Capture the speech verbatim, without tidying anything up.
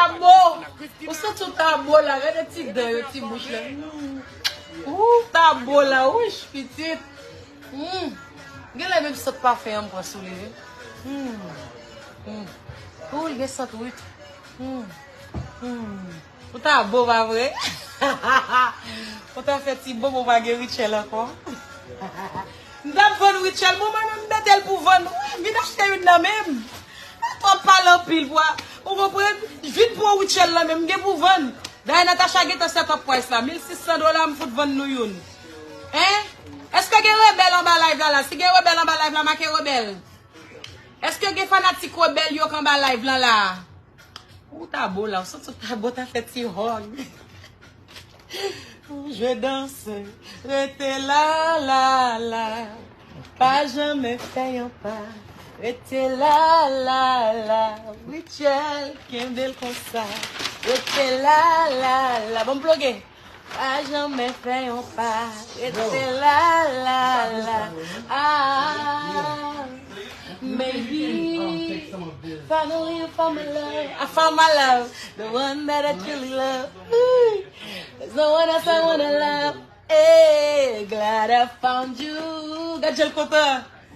Ta bo. Ou santi w ta bo la. Gade ti dan yo, ti bouch la. Hmm. Ou ta bo la. Wouch, pitit. Hmm. Genlè menm sant pafen an m pran sou li, wi. Hmm. Hmm. Ou gen sant, wi. Hmm. Hmm. Ou ta bo, pa vre? Ou ta fè ti bo, ou pa gen Rutshelle ankò. M t ap vann Rutshelle, bon, mwen menm m mete l pou vann. Wi, vin achte youn nan men m. Pa twò pale anpil, bwa. Ou konprann? Vin pran Rutshelle nan men m, m gen pou vann. Dayè, Natacha gentan set up price la. Mil sis san dola, m fout vann nou youn. Hein? Èske gen rebèl anba live la, la? Si gen rebèl anba live la, make rebèl. Èske gen fanatik rebèl yo k anba live lan la? Ou ta bo la, ou santi w ta bo, ta fè ti hug. Ou jwe danse, rete la, la, la. Pa janmen fè yon pa, rete la, la, la. Rutshelle, kenbe l konsa. Rete la, la, la. Bon, m ploge. Pa janmen fè yon pa, rete la, la, la. Ah, maybe finally you found my love. I found my love, the one that I truly love. Ooh, there's no one else I wanna love. Hey, glad I found you. Gad jan l kontan.